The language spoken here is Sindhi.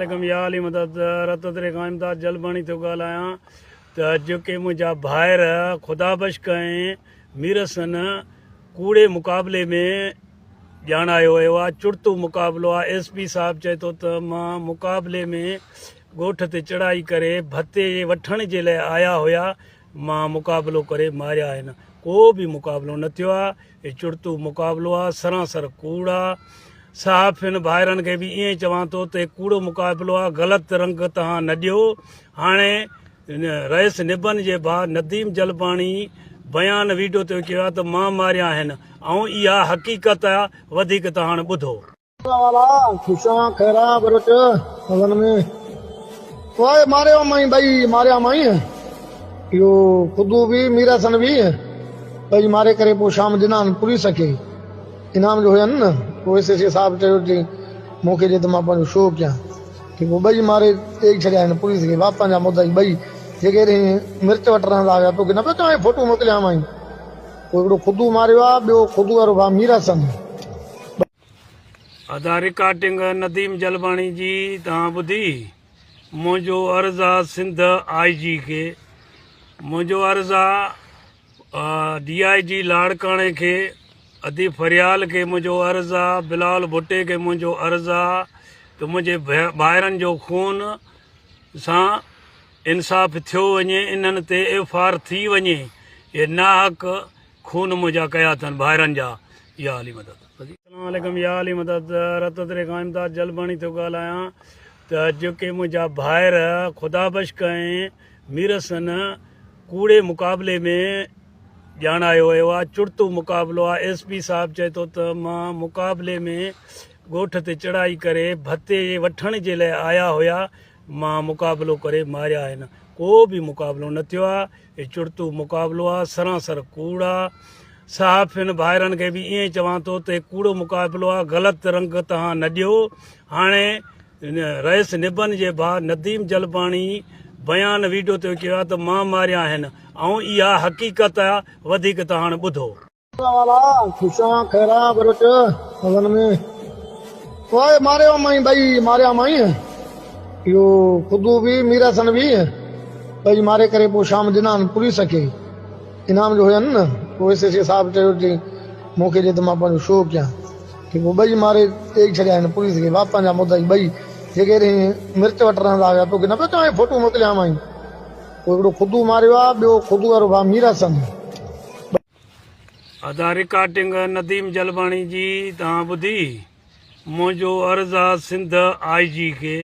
عليڪم يا علي مدد رتدري کان امداد جلباڻي ٿو ڳالهايان ته جيڪي منهنجا ڀائر خدا بشڪ ۽ ميرحسن ڪوڙي مقابلي ۾ ڄاڻايو ويو آهي چڙتو مقابلو آهي ايس پي صاحب چئي ٿو ته مان مقابلي ۾ ڳوٺ تي چڙهائي ڪري ڀتي وٺڻ جي لاء آيا هيا مان مقابلو ڪري ماريا آهن ڪو به مقابلو نه ٿيو آهي هي چڙتو مقابلو آ سراسر ڪوڙ آ صحافين ڀائرن کي به ائين چوان ٿو ته هي ڪوڙو مقابلو آ غلط رنگ توهان نه ڏيو هاڻي رئيس نبن جي ڀاء نديم جلباڻي بيان ويڊيو تي ڪيو آ ته مان ماريا آهن ۽ اها حقيقت آ وڌيڪ توهان ٻڌو. والا خوشان خيرا بروچ وزن ۾ واء ماريو مائين ٻئي ماريا مائين اهو خدو به مير حسن به ٻئي ماري ڪري پوء شام ڏنان پوليس کي انعام جو هين نه پوء ايس ايس اي صاحب چيو چي مون کي ڏي ته مان پنهنجو شو ڪيان ته پوء ٻئي ماري ڏئي ڇڏيا هن پوليس کي واء پنهنجا مدعي ٻئي جيڪي مرچ وٽ رهندا هيا توکي نه پيو چوان فوٽو موڪليان مائين پوء هڪڙو خدو ماريو آ ٻيو خدو وارو ڀاء مير حسن. ادا رڪارڊنگ نديم جلباڻي جي توهان ٻڌي منهنجو عرض آ سنڌ آء جي کي منهنجو عرض آ ڊي I جي لاڙڪاڻي کي ادي فريال کي منهنجو عرض آ بلال ڀٽي کي منهنجو عرض آ ته منهنجي ڀائرن جو خون سان انصاف ٿيو وڃي انهن تي ايف آر ٿي وڃي اهي ناحق خون منهنجا ڪيا اٿن ڀائرن جا يا علي مدد. السلام عليڪم يا علي مدد رتدري کان امداد جلباڻي ٿو ڳالهايان ته جيڪي منهنجا ڀائر خدا بشڪ ۽ ميرحسن ڪوڙي مقابلي ۾ ڄاڻايو ويو آهي چڙتو مقابلو آهي ايس پي صاحب چئي ٿو ته مان مقابلي ۾ ڳوٺ تي چڙهائي ڪري ڀتي وٺڻ جي لاء آيا هيا مان مقابلو ڪري ماريا آهن ڪو به مقابلو نه ٿيو آهي هي چڙتو مقابلو آ سراسر ڪوڙ آ صحافين ڀائرن کي به ائين چوان ٿو ته هي ڪوڙو مقابلو آ غلط رنگ توهان نه ڏيو هاڻي رئيس نبن جي ڀاء نديم جلباڻي بيان ويڊيو تي ڪيو آ ته مان ماريا آهن ۽ اها حقيقت آ وڌيڪ توهان ٻڌو. والا خوشان خيرا بروچ وزن ۾ واء ماريو مائين ٻئي ماريا مائين اهو خدو به مير حسن به ٻئي ماري ڪري پوء شام ڏنان پوليس کي انعام جو هين نه پوء ايس ايس اي صاحب چيو چي مون کي ڏي ته مان پنهنجو شو ڪيان ته پوء ٻئي ماري ڏئي ڇڏيا هن پوليس کي واء پنهنجا مدعي ٻئي جيڪي مرچ وٽ رهندا هيا توکي نه پيو چوان فوٽو موڪليان مائين پوء هڪڙو خدو ماريو آ ٻيو خدو وارو ڀاء مير حسن. ادا رڪارڊنگ نديم جلباڻي جي توهان ٻڌي منهنجو عرض آ سنڌ آء جي کي.